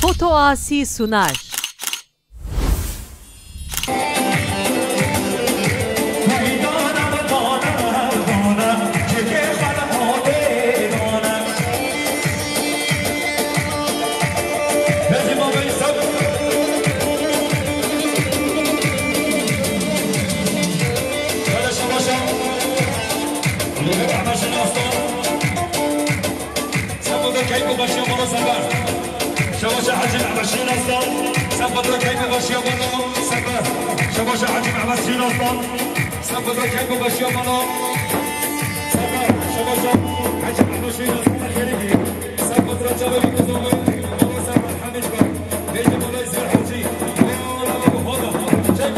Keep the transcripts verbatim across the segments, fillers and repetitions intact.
Foto Asi sunar. Şabaşa keyf û başiya mala sefer. Şabaşa Hacî Mehmet Şîn Aslan. Sefer keyf û başiya mala sefer. Şabaşa Hacî Mehmet Şîn Aslan. Sefer keyf û başiya mala sefer. Şabaşa Hacî Mehmet Şîn Aslan. Xêrî. Sefer çavê Mîkuzovê. Mala sefer Hamîd Bey. Bêjî mala Îsmaîl Hacî. Hola, hola, hola. Çek.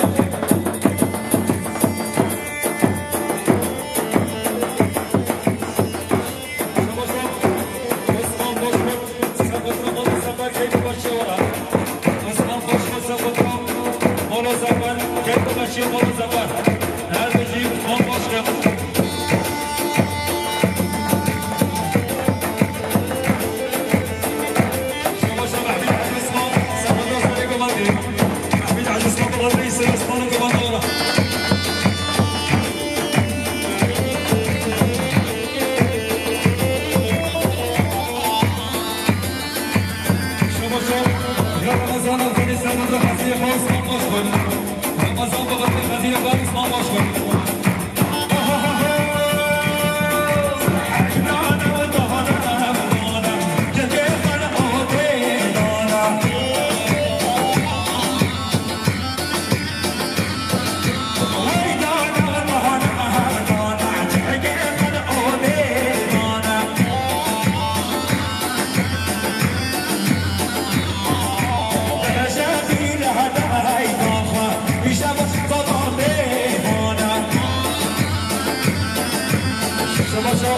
Şabaşa,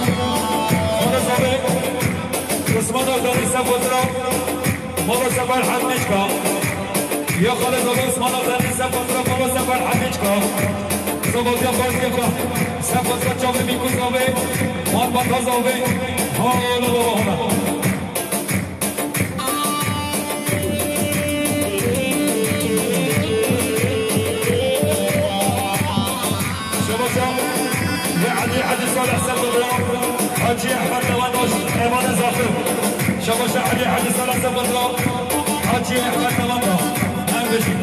Xalid Zabê, Osman Akdanî Sefozra. Mala Sefer Hemîçka. Ya Xalid Zabê Osman Akdanî Sefozra, Mala Sefer Hemîçka. Zabatiya Xalid Yaka. Sefozra çavê Mîkû Zabê. Malbata Zabê. Hola, hola, hola. Şabaşa, ya Elî Hecî Salih Sefozra, Hacî Ehmed Devandaş, Evan Zaxir. Şabaşa Elî Hecî Salih Sefozra, Hacî Ehmed Devandaş. Her bijî.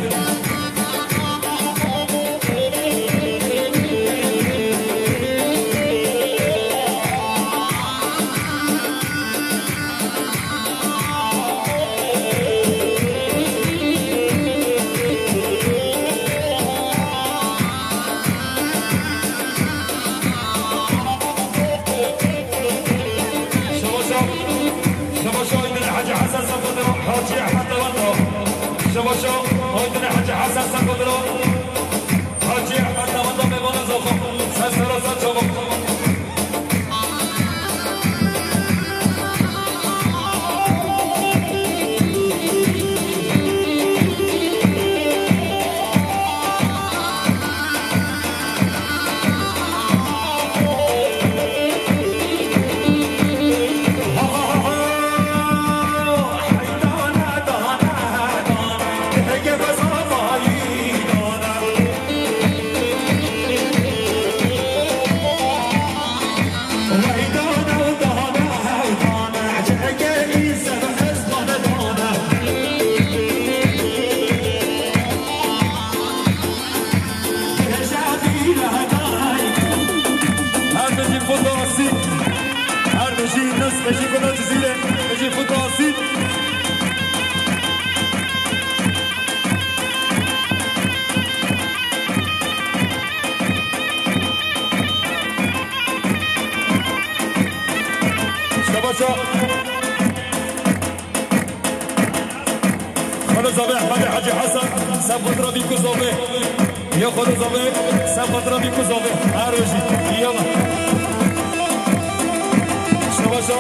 Şabaşa, Şabaşa Aydın Hacı Hasan Sefadro, Hacı Ahmet Davando. Şabaşa Aydın Hacı Hasan Sefadro, Hacı Ahmet Davando, Mevana Zaxo. Sen sarasa çabuk. Her bijî Fût Asî. Her bijî Nus, bijî Gula Cizîrê, bijî Fût Asî. Şabaşa. Xalo Zavê Ehmedê Hecî Hesen, Sefqatra Bîku Zavê. Ya Xalo Zavê, Sefqatra Bîku Zavê. Her rojî. Yala. Şabaşa.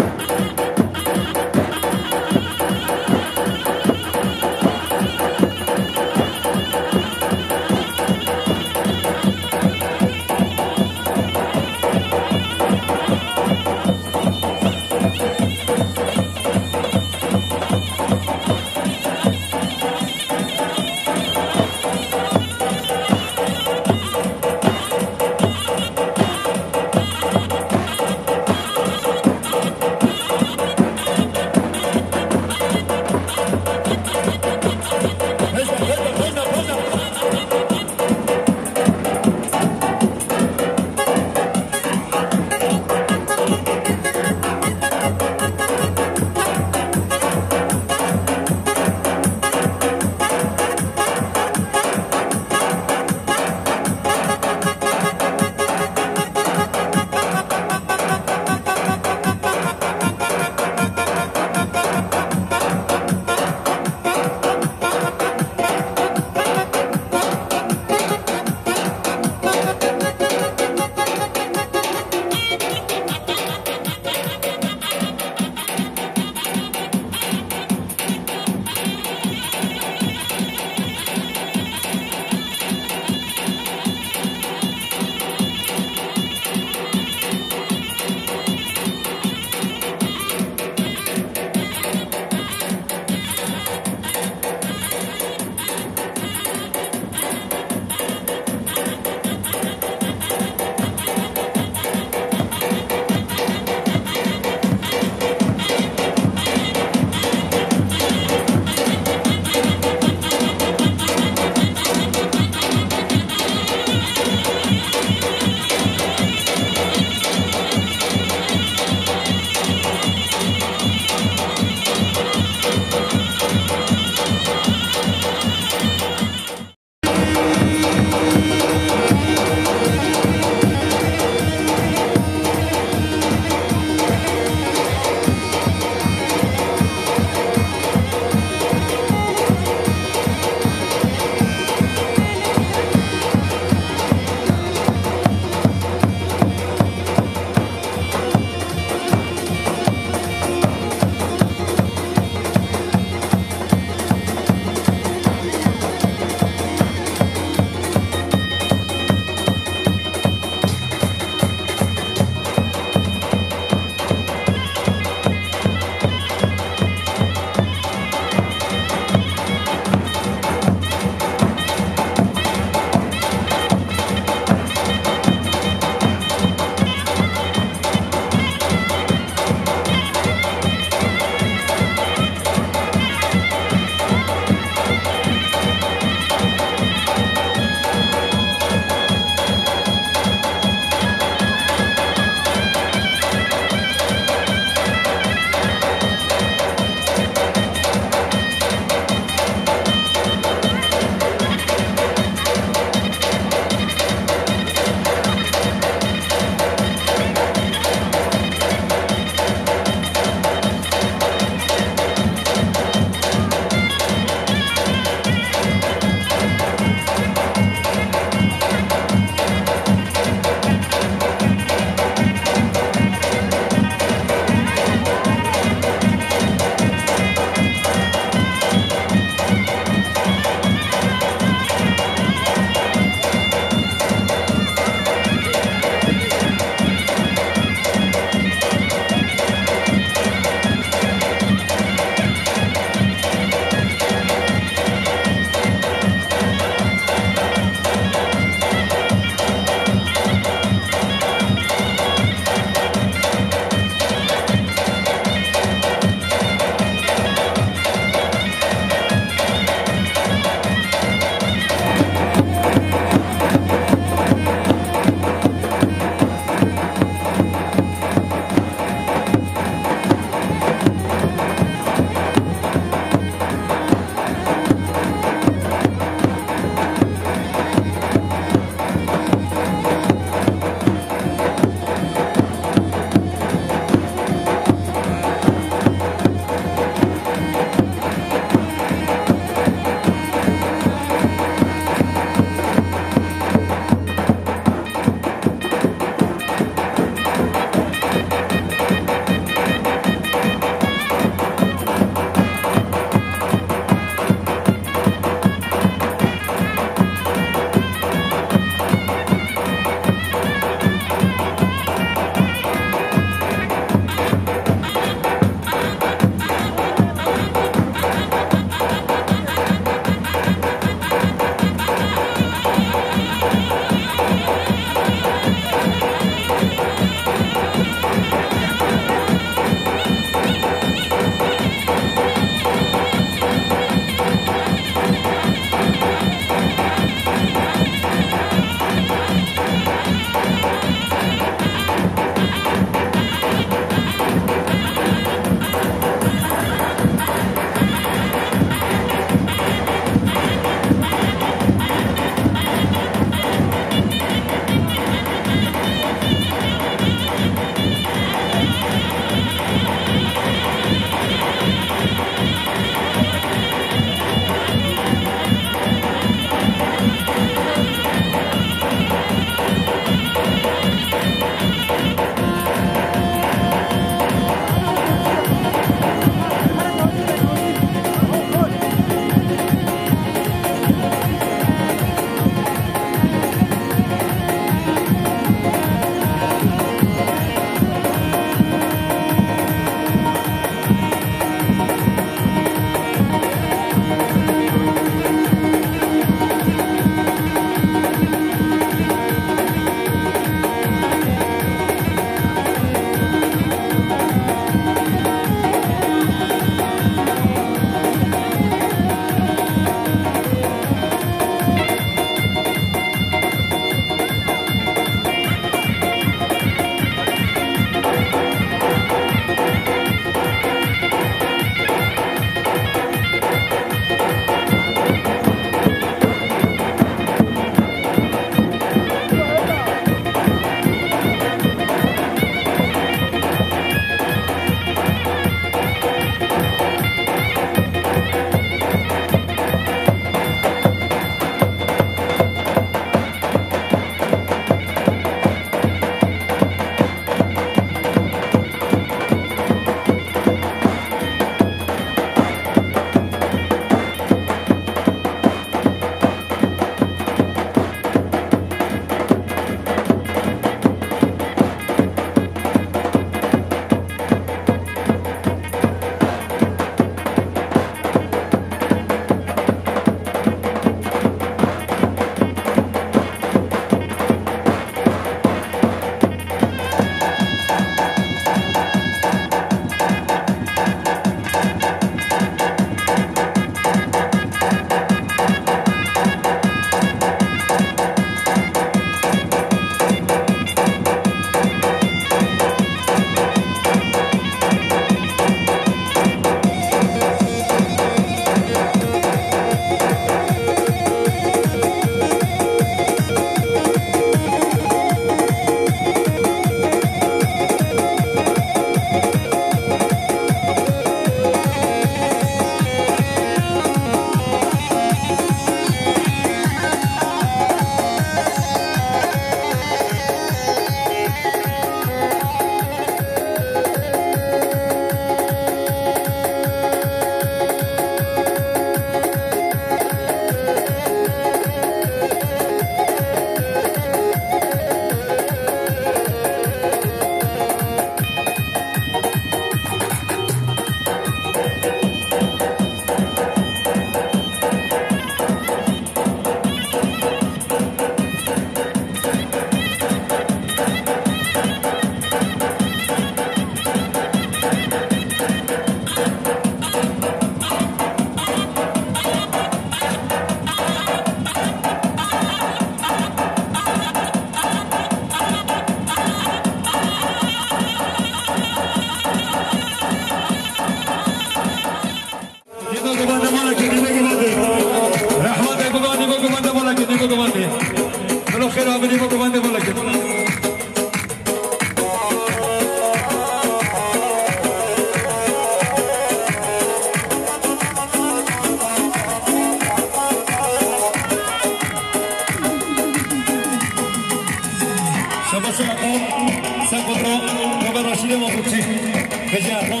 Şema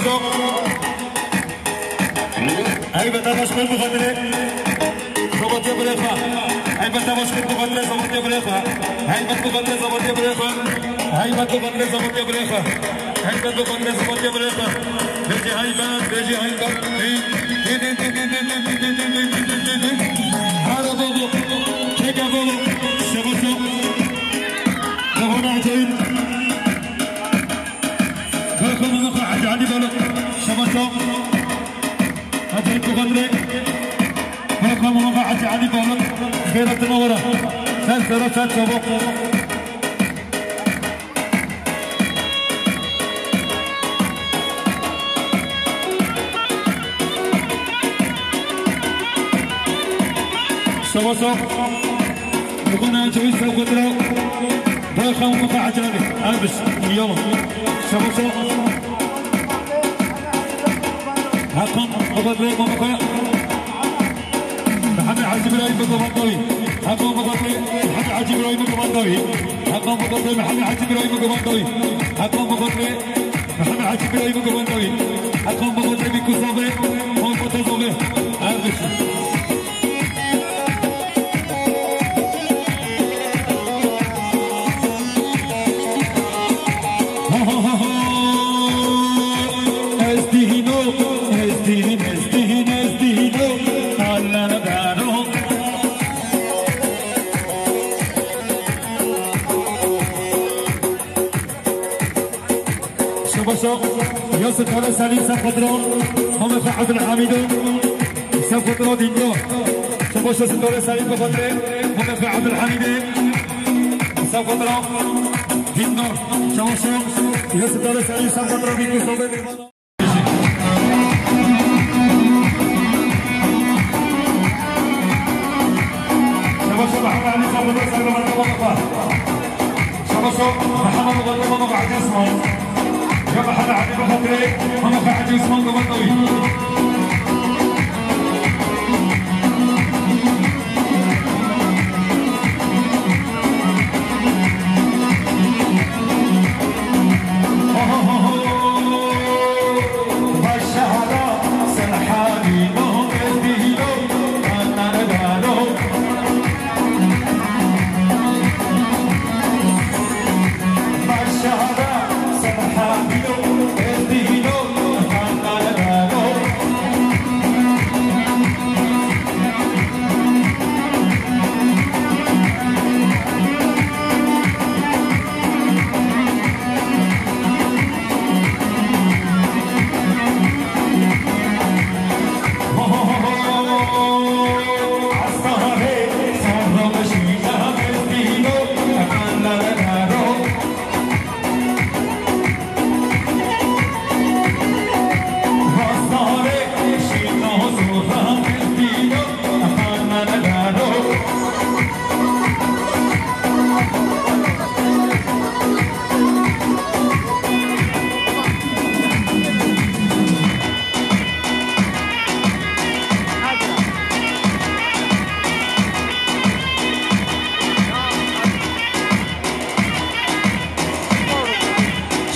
şo. Heybeta baş kir bi xatirê. Xebatiya birê xwe. Heybeta baş kir bi xatirê, xebatiya birê xwe. Heybet bi xatirê, xebatiya birê xwe. Heybet bi xatirê, xebatiya birê xwe. Heybet bi xatirê, xebatiya birê xwe. Bêjî heybet, bêjî heybet. Hî, hî, hî. Hara babo, keke babo, şebato. Babo Naçayî. Babo Muxa Hacı Ali Balık, şebato. Hacı Ali Balık. Babo Muxa Hacı Ali Balık. Xêra tına wara. Ser sera ser çabuk. Şebaşo. Bugün önce üç sevgidire. Baykan Muka Acali. Erbiş. Yaman. Şebaşo. Hakan Muka Muka. Mihemed Hacî Îbrahîm bi Govendawî. Heqan Muqatilê Mihemed Hacî Îbrahîm bi Govendawî. Heqan Muqatilê Mihemed Hacî Îbrahîm bi Govendawî. Heqan Muqatilê Mihemed Hacî Îbrahîm bi Govendawî. Heqan Muqatilê Bîkû Zovê, Muqatilê Zovê. Erdiş. Ez dihîno, ez dihîn, ez dihîn, ez dihîno, Allah daro. Şebaşo, ya Sitare Selîm Sefedro, Mamefe Ebdulhamîdo, Sefedro Dîndo. Şebaşo Sitare Selîm Sefedro, Mamefe Ebdulhamîdê, Sefedro Dîndo. Şebaşo, ya Sitare Selîm Sefedro Dîndo. Şebaşo Mehmet Ali Sefedro Sefedro Dîndo. Şebaşo Mehmet Mugallê Mama Hacî Osman. Ya Mehmet Ali Mugallê Mama Hacî Osman Mugallê.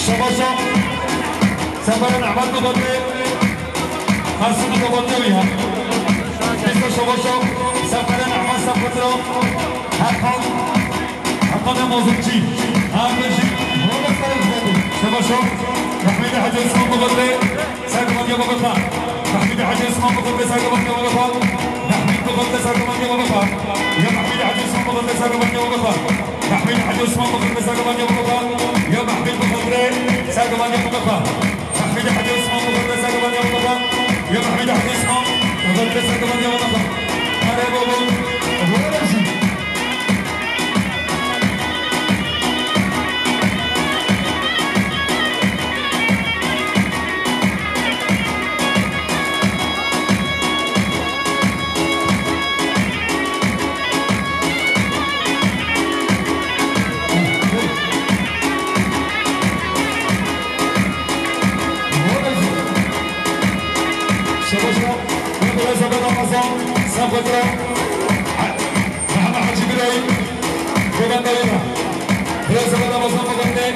Şebaşo, Seferin Ahmet Kubatlı, Hasan Kubatlı ya. Biz de Şebaşo, Seferin Ahmet Sefetro, Hakan, Hakan Mozukçi, Ahmet Jim, Robert Sarı Güzeldi. Şebaşo, Rahmetli Hacı Osman Kubatlı, Serdivan ya baba. Mahmud Hacı Osman Kubatlı, Serdivan ya baba. Mahmud Kubatlı, Serdivan ya baba. Ya Mahmud Hacı Osman Kubatlı, Serdivan ya baba. Mahmud Hacı Osman Kubatlı, Serdivan ya baba. Ya Mahmud Kubatlı, Serdivan ya baba. Mahmud Hacı Osman Kubatlı, Serdivan ya baba. Ya Mahmud Hacı Osman Kubatlı, Serdivan ya baba. Hadi baba. Şebaşo, Mehmet Hacı İbrahim, Godan Dayı'na. Biraz evvel Ramazan Bakan'da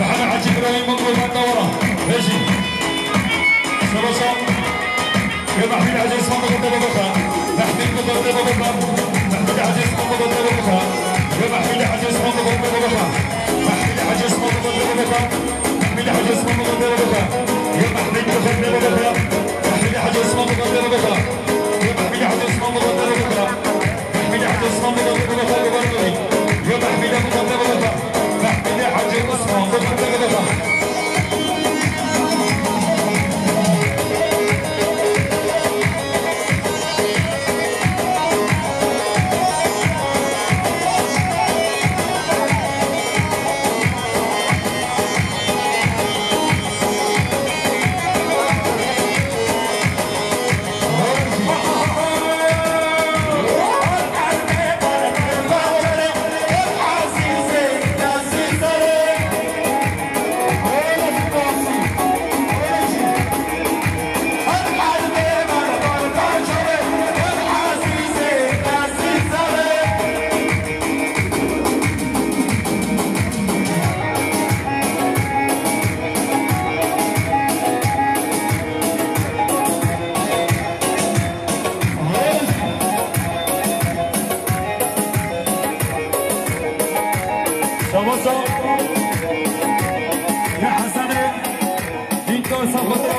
Mehmet Hacı İbrahim, Godan Dayı'na. Reji. Savaşan. يا محمود عزيز، اسمع مقدمة بكرة. محمود مقدمة بكرة. محمود عزيز، اسمع مقدمة بكرة. يا محمود عزيز، اسمع مقدمة بكرة. محمود عزيز، اسمع مقدمة بكرة. محمود عزيز، اسمع مقدمة بكرة. يا محمود مقدمة بكرة. محمود عزيز، اسمع مقدمة بكرة. يا محمود عزيز، اسمع مقدمة بكرة. محمود عزيز، اسمع مقدمة بكرة. يا محمود مقدمة بكرة. محمود عزيز، اسمع مقدمة بكرة. Şabaşa. Ya Hasan'ı. Dînkar Safatra.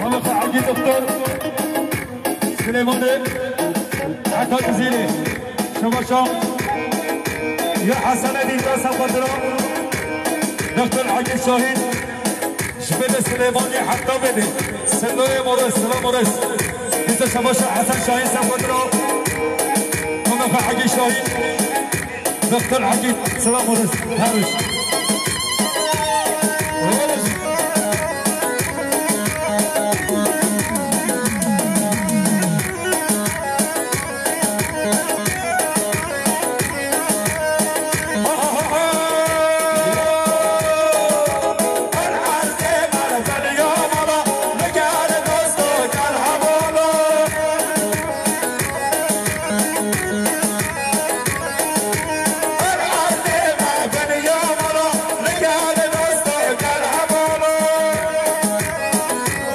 Mama Hacı Doktor. Süleyman'ı. Hatta Kızili. Şabaşa. Ya Hasan'ı Dînkar Safatra. Doktor Hacı Şahin. Ji bê de Silêmaniyê heta bê de. Sendorê Mores, Sila Mores. Dîsa Şabaşa Hesen Şahin Sefodro. Mama Hagî Şahin. Doktor Hagî, Sila Mores. Her iş.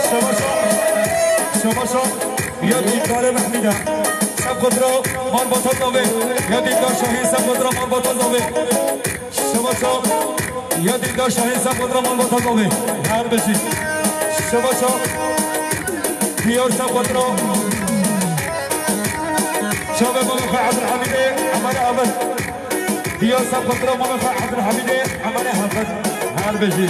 Şabaşa, Şabaşa, ya dîndarê Mehmîda, Sefodro, Malbata Zavê, ya dîndar Şahî, Sefodro, Malbata Zavê. Şabaşa, ya dîndar Şahî, Sefodro, Malbata Zavê. Her bijî. Şabaşa, diyar Sefodro. Çavê Mamaxa Ebdulhamîdê, Emare Ahmed. Diyar Sefodro, Mamaxa Ebdulhamîdê, Emare Ahmed. Her bijî.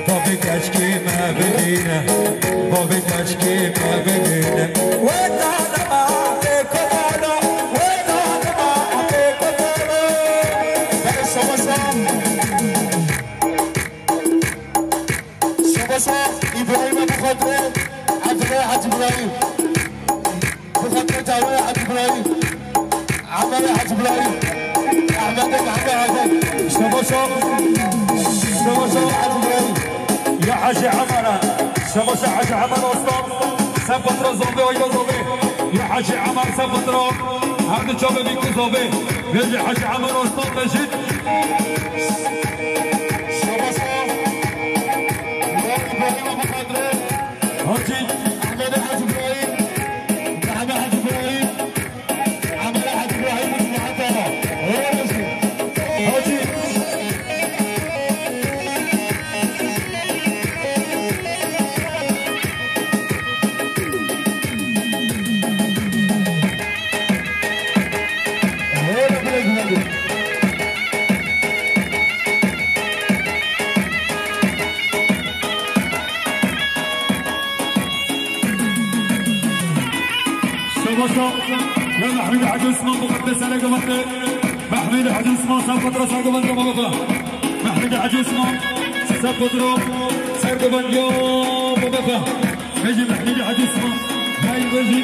Bavê keçkê me bigîne, bavê keçkê me bigîne. Wê dane ma apê kotana, wê dane ma apê kotana. Bere şabaşa. Şabaşa İbrahim'e bu kadro. Abdullah Hacı İbrahim. Bu xatir Cavê Hacı İbrahim. Ahmet Hacı İbrahim. Ahmet Mehmet Hakan. Şabaşa. Şabaşa Hacı İbrahim. Ya Hacı Emer'e. Şabaşa Hacı Emer Aslan. Sefodro Zavê, Ayda Zavê. Ya Hacı Emer Sefodro. Her du çavê bî ku Zavê. Vêjî Hacı Emer Aslan Mecid. Şabaşa. Ya İbrahim Abu Kadri. Hacı. Ahmet Hacı İbrahim. Mehmet Hacı İbrahim. Emre Hacı İbrahim Mustafa Tava. Helal olsun. Hacı. Helal olsun. Ya Mehmûd Hacî Osman, bu kadar sene güvende. Mehmûd Hacî Osman, sen kadro sen güvende baba. Mehmûd Hacî Osman, sen kadro sen güvende baba. Vecî Mehmûd Hacî Osman, hay vecî.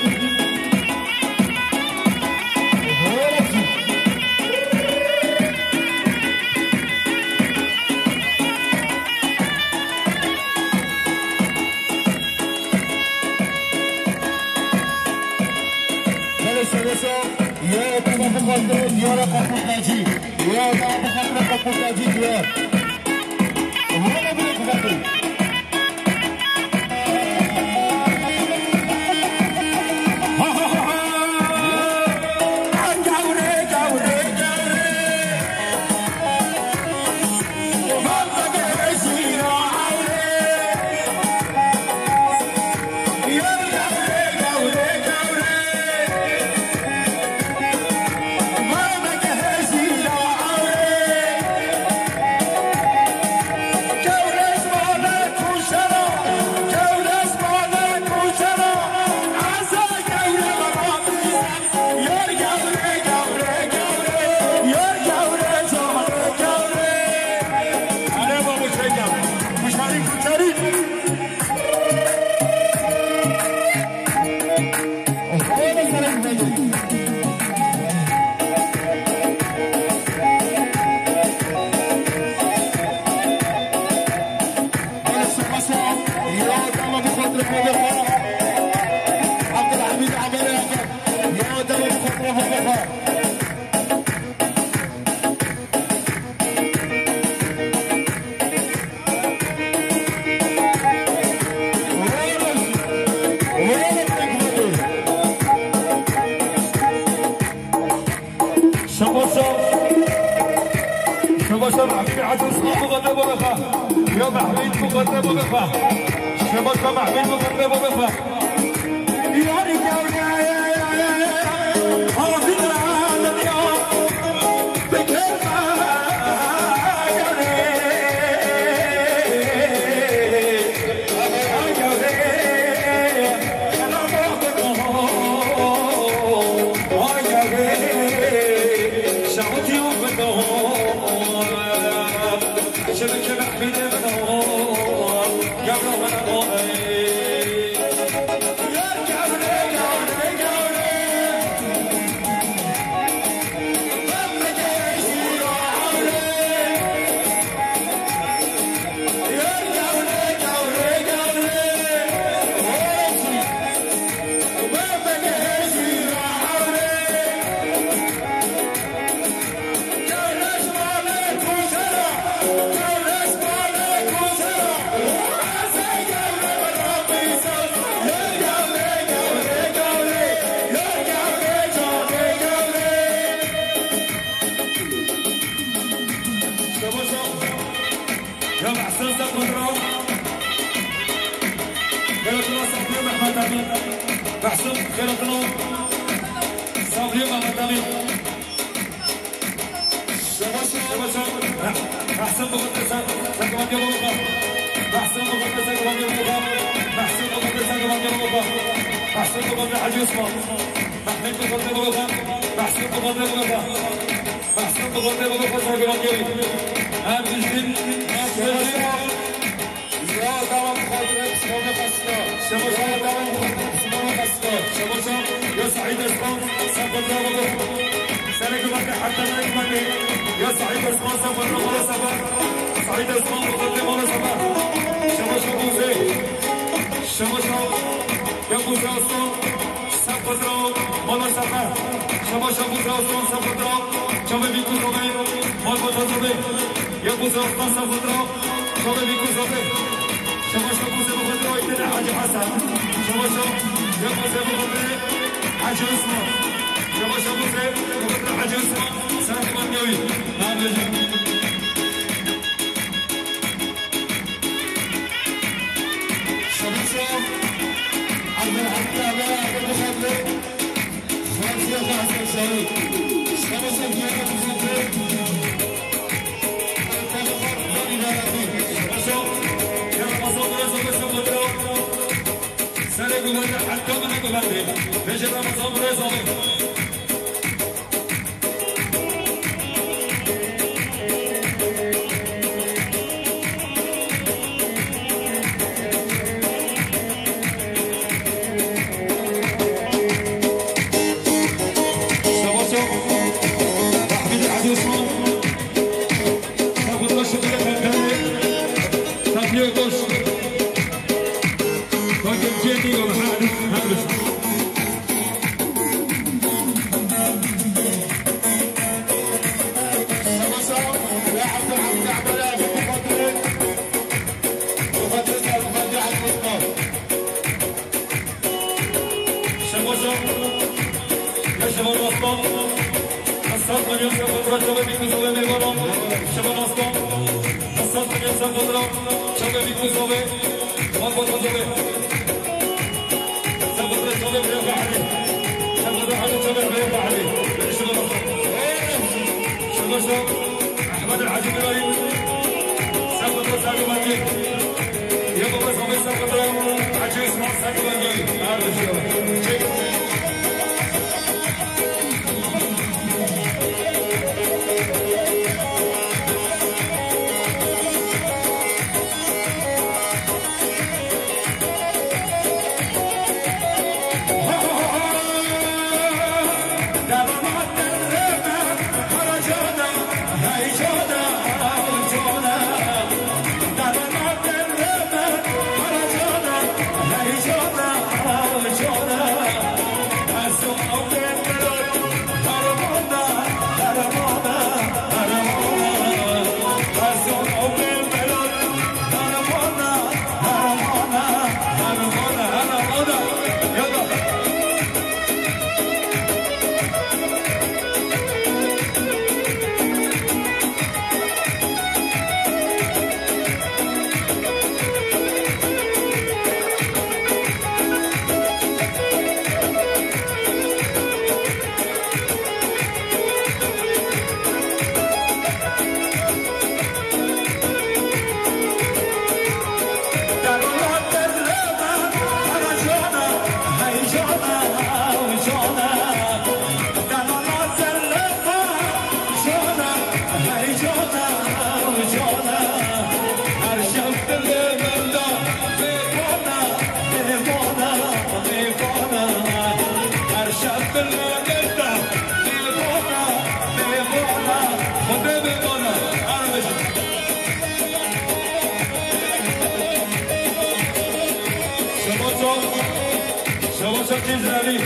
Belê şereşo, ya dama bixwaze, diyara Qaqûr Tacî. Ya dama bixwaze, Qaqûr Tacî diyar. Wala bile bixwaze. Şebaşa, Şebaşa Mehmûd Hacî Osman, bu kadar bu kadar. Ya Mehmûd, bu kadar bu kadar. Şebaşa Mehmûd, bu kadar bu kadar. Ya Mehsûn Zepodro. Xêratına Sabriye Mehmet Emin. Mehsûn xêratına. Sabriye Mehmet Emin. Şebaşa, Şebaşa. Mehsûn bu kadar sen, sen güvende baba. Mehsûn bu kadar sen güvende baba. Mehsûn bu kadar sen güvende baba. Mehsûn bu kadar Hacî Osman. Mehmûd bu kadar baba. Mehsûn bu kadar baba. Mehsûn bu kadar baba, sen güvende. Her düzgün, her düzgün. Ya, tamam, bu kadar hepsi bana kaçtı. Şebaşa, ya, tamam, bu kadar hepsi bana kaçtı. Şebaşa, ya Saîd Osman, sen fazla vurdu. Sen hükümette, hatta ben hükümette. Ya Saîd Osman, sen fazla vurdu sabah. Saîd Osman, bu kadar vurdu sabah. Şebaşa, bu Zey. Şebaşa, ya bu Zey Osman. Sen fazla, bana sabah. Şebaşa, bu Zey Osman, sen fazla. Çabuk bir kuzey, bana fazla. Ya bu Zey Osman, sen fazla. Şöyle bir kız oldu. Şebaşa bu sefer oldu, o iki de Hacı Hasan. Şebaşa, ya bu sefer oldu, Hacı Osman. Şebaşa bu sefer oldu, Hacı Osman. Sen de bak, ne yapayım? Şebaşa, Abdülhamid abi, Abdülhamid. Fransiya Hasan Şerîf. Şebaşa, Diyarbakır. Serê guvende heta min guvende. Vê Şebaşa, ya şeban aslan. Esat milyon sen kontra çavê bît kuzovê mêvanan. Şeban aslan. Esat milyon sen kontra çavê bît kuzovê. Mal bot kuzovê. Sen kontra çavê bira fahri. Sen kontra hadi çavê bira fahri. Şeban aslan. Şebaşa. Ahmet el Hacı Birayi. Sen kontra Sami Mati. Ya baba Sami sen kontra Hacı İsmail sen kontra. Çek. Şebaşa, Şebaşa Cizreli.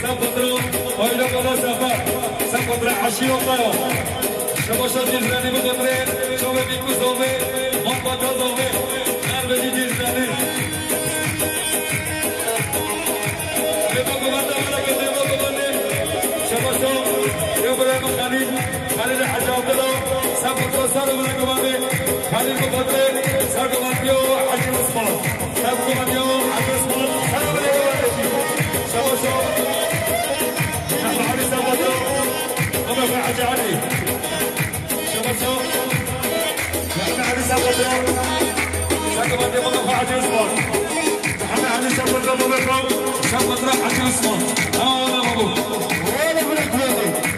Sen kontra, Ayla Bala Sefer. Sen kontra Aşîrota yo. Şebaşa Cizreli bu kontra. Çavê bît kuzovê. Mambata zovê. Nerveci Cizreli. Lê bak, bak, bak, bak, bak, bak. Şebaşa, ya Ibrahim Halil. Halil Hacı Abdullah, sen kontrol sar bile güvendi. Halil bu kontrol, sar güvendi yo, Hacı Osman. Sen güvendi yo, Hacı Osman, sar bile güvendi. Şabaş ol. Mehmet Ali sen kontrol. Ama ben Hacı Ali. Şabaş ol. Mehmet Ali sen kontrol. Sen güvendi yo, Mehmet Hacı Osman. Mehmet Ali sen kontrol, Mehmet Ali. Sen kontrol, Hacı Osman. Ha, ha, ha, ha. Öyle bile güvendi.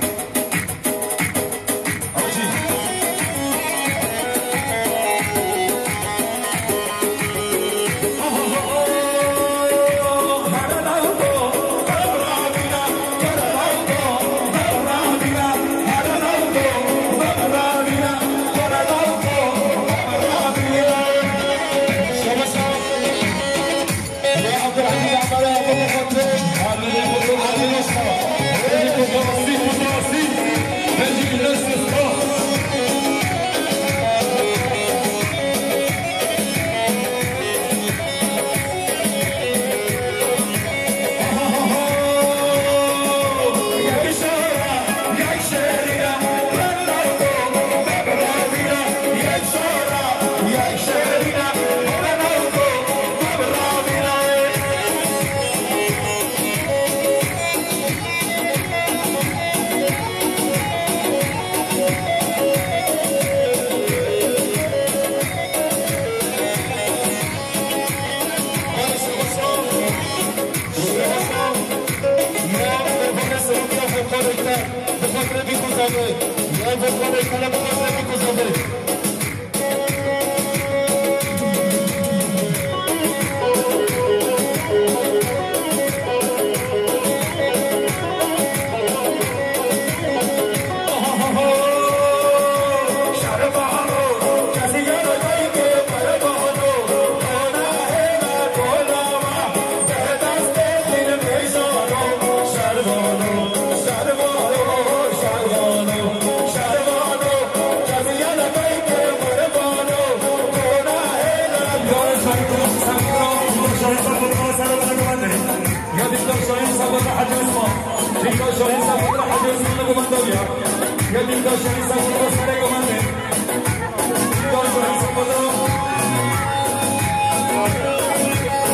Volkan Ekler, bi xatirê Bîkûzavê. Ya Volkan Ekler, bi xatirê Bîkûzavê. Ya Dîktor Şahîn Sabata Hacı Osman. Dîktor Şahîn Sabata Hacı Osman li Gumandawiya. Ya Dîktor Şahîn Sabata Serê Gumandê. Dîktor Şahîn Sabata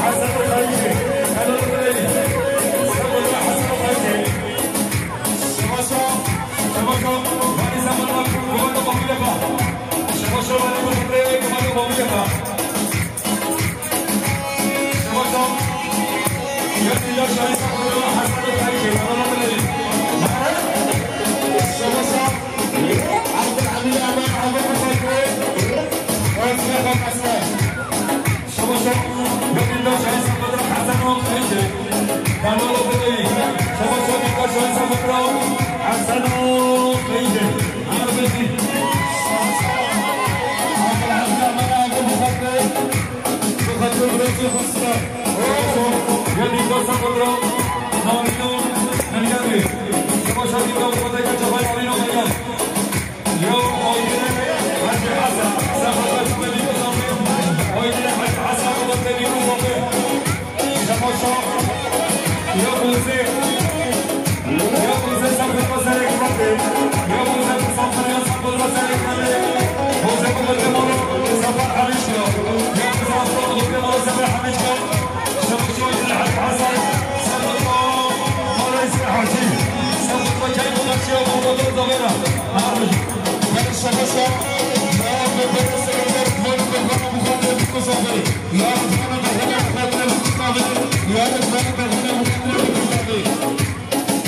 Hasan Xayî. Helal olsun. Sabata Hasan Xayî. Şebaşo, Şebaşo, Valî Sabata Gumanda Babîleka. Şebaşo, Valî Gumanda Babîleka.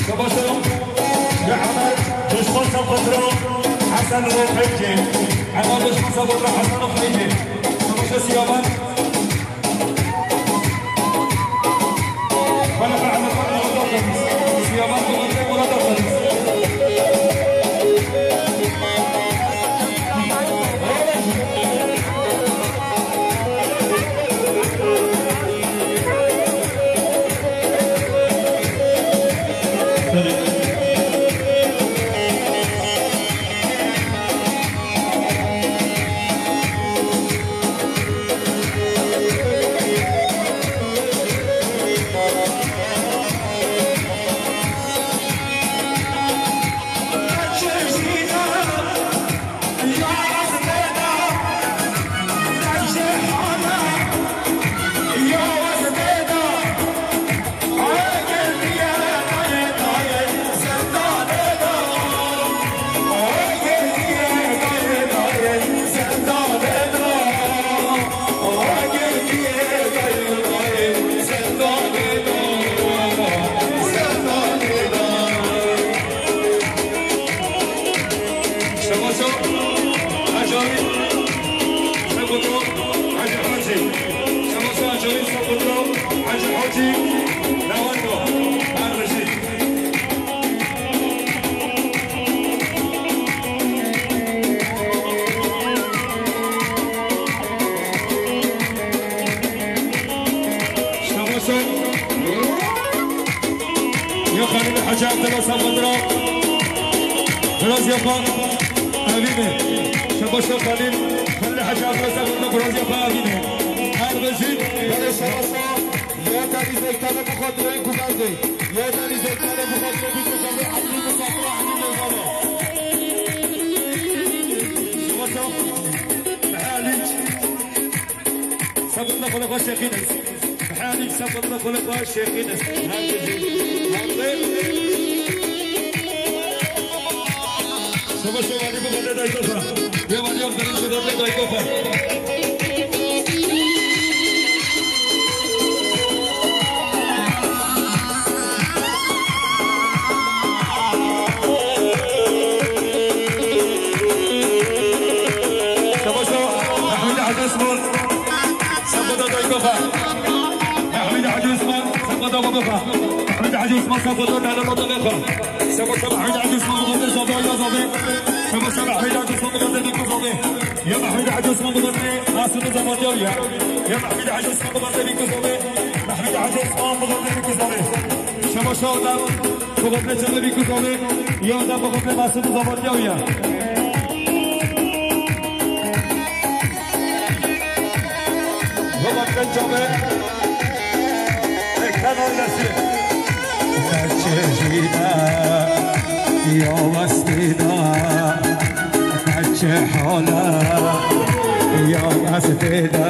Şebaşo, ya Emer, dişxan Sabata Hasan Xeyce. Emer dişxan Sabata Hasan Xeyce. Şebaşo Siyaban. Şebaşo, Ecawî, Sekutro, Hacı Hacı. Şebaşo, Ecawî, Sekutro, Hacı Hacı. Lewendo, Erbeşî. Şebaşo. Ya Xalil Hacı Abdullah Sabadra. Biraz yapa. Evine. Şebaşo Xalil. Xalil Hacı Abdullah Sabadra. Biraz yapa evine. Her bezin. Yere şebaşo. Ya Deniz Ektan'ı bu kadroyu kullandı. Ya Deniz Ektan'ı bu kadroyu bir kazandı. Adli bu kadroyu adli bu kadroyu. Şebaşo. Xalil. Sabırla kola koş yakınız. Hadi sabırla kola koş yakınız. Hadi. Hadi. Şebaşo Valî bu kadar da kafa. Ve Valî yok benim bu kadar da kafa. Şema şema Hemîd Ecî Osman bi xatirê Zava ya Zavê. Şema şema Hemîd Ecî Osman bi xatirê Bîk û Zavê. Ya Mehmûd Ecî Osman bi xatirê Masûmê Zavatiya ya. Ya Mehmûd Ecî Osman bi xatirê Bîk û Zavê. Mehmûd Ecî Osman bi xatirê Bîk û Zavê. Şema şema bi xatirê çaxê Bîk û Zavê. Ya da bi xatirê Masûmê Zavatiya ya. Baba, sen çabe. Ekran oynasın. Kaçı jîda, ya westida, kaçı hala, ya westida.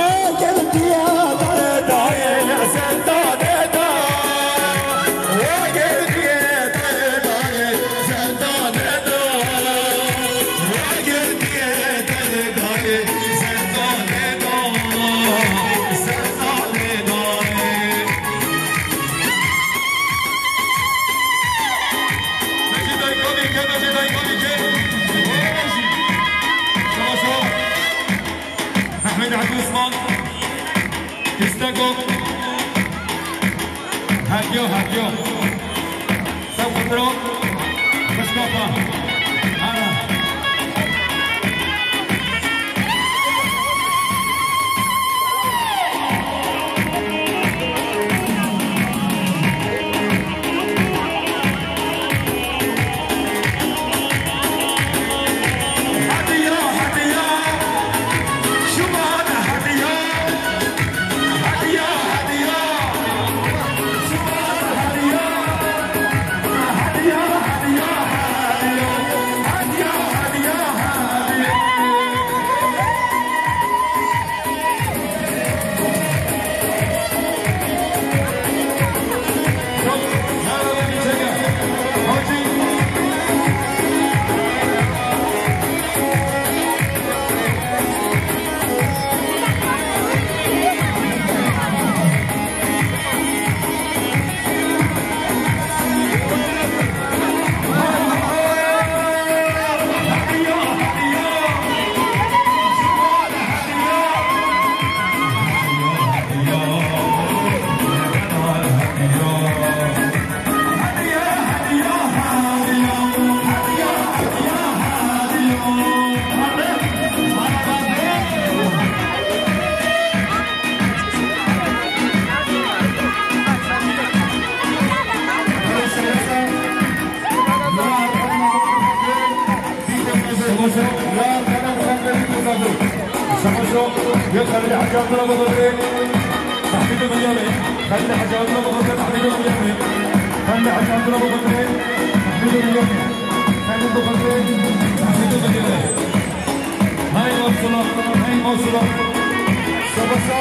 Agir diye dare dayê, ya zendane da. Agir diye dare dayê, zendane da. Agir diye dare dayê, zendane da. Zendane da. Mecîd Aykanî ke, Mecîd Aykanî ke. Sağ ol, sağ ol. Mehmet Ecî Osman. Kisteko. Hediyo, hediyo. Sen fotoğraf. Kışkapa. Ara. Savaşo, ya Halil Hacı Abdullah Babakır'ı tahmin ediyor. Halil Hacı Abdullah Babakır'ı tahmin ediyor. Halil Hacı Abdullah Babakır'ı tahmin ediyor. Halil Babakır'ı tahmin ediyor. Hay maşallah, hay maşallah. Savaşo.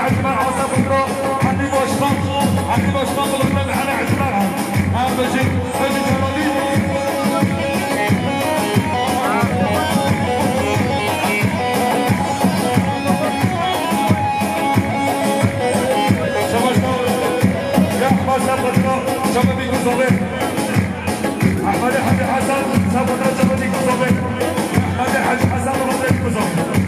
Hemî başkan, hemî başkan bulundun hele icra. Her bejin, bejin Celalî. Şabaş, ya, başa patron, şabaş bir kuzove. Ahmet Hacı Hasan, sabırda sabır bir kuzove. Ahmet Hacı Hasan, sabırda bir kuzove.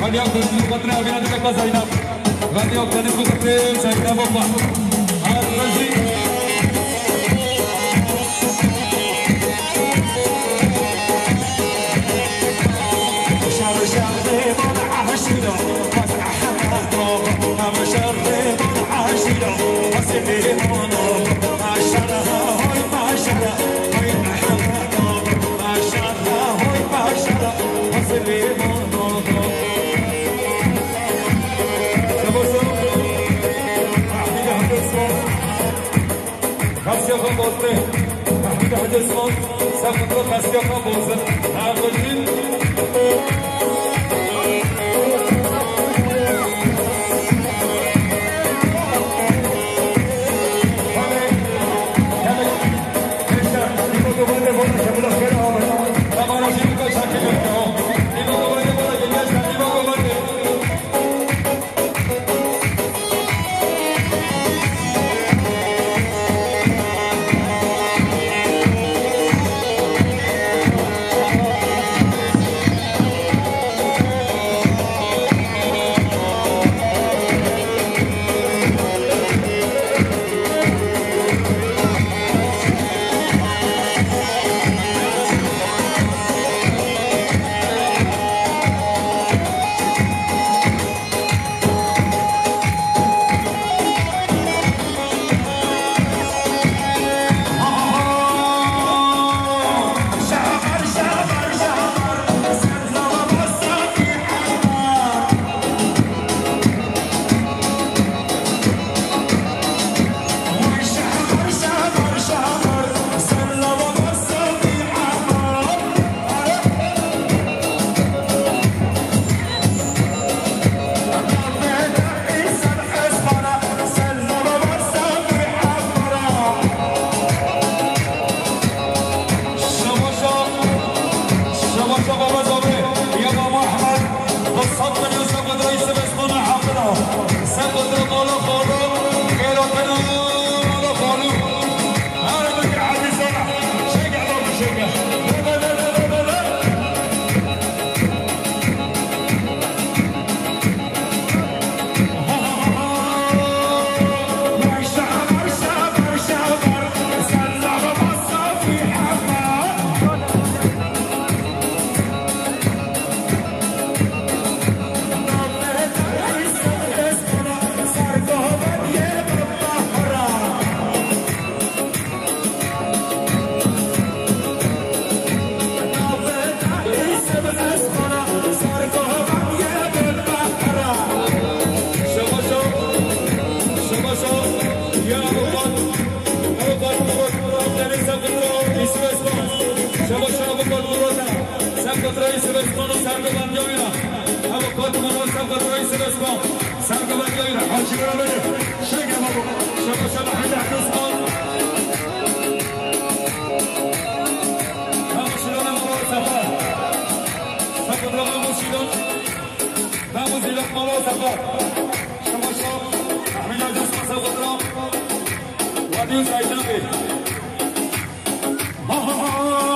Radyo Kırmızı Katre, Abina Dikaka Zeynep. Radyo Kırmızı Katre, Zeynep Opa. Arıcı. Xasiya xwe bozin. Mehmûd Hecê Sinan, ser xwe xasiya xwe bozin. Her xwe jî. Sergilek geyre, hacı beraber. Şege babo. Şebe şebe hende hende Osman. Babo şilana babo sefa. Sefa babo şilana. Babo zilak babo sefa. Şebe şebe. Ahmet Hacı Osman sefa babo. Vadiyo Zaydan Bey. Ha ha ha.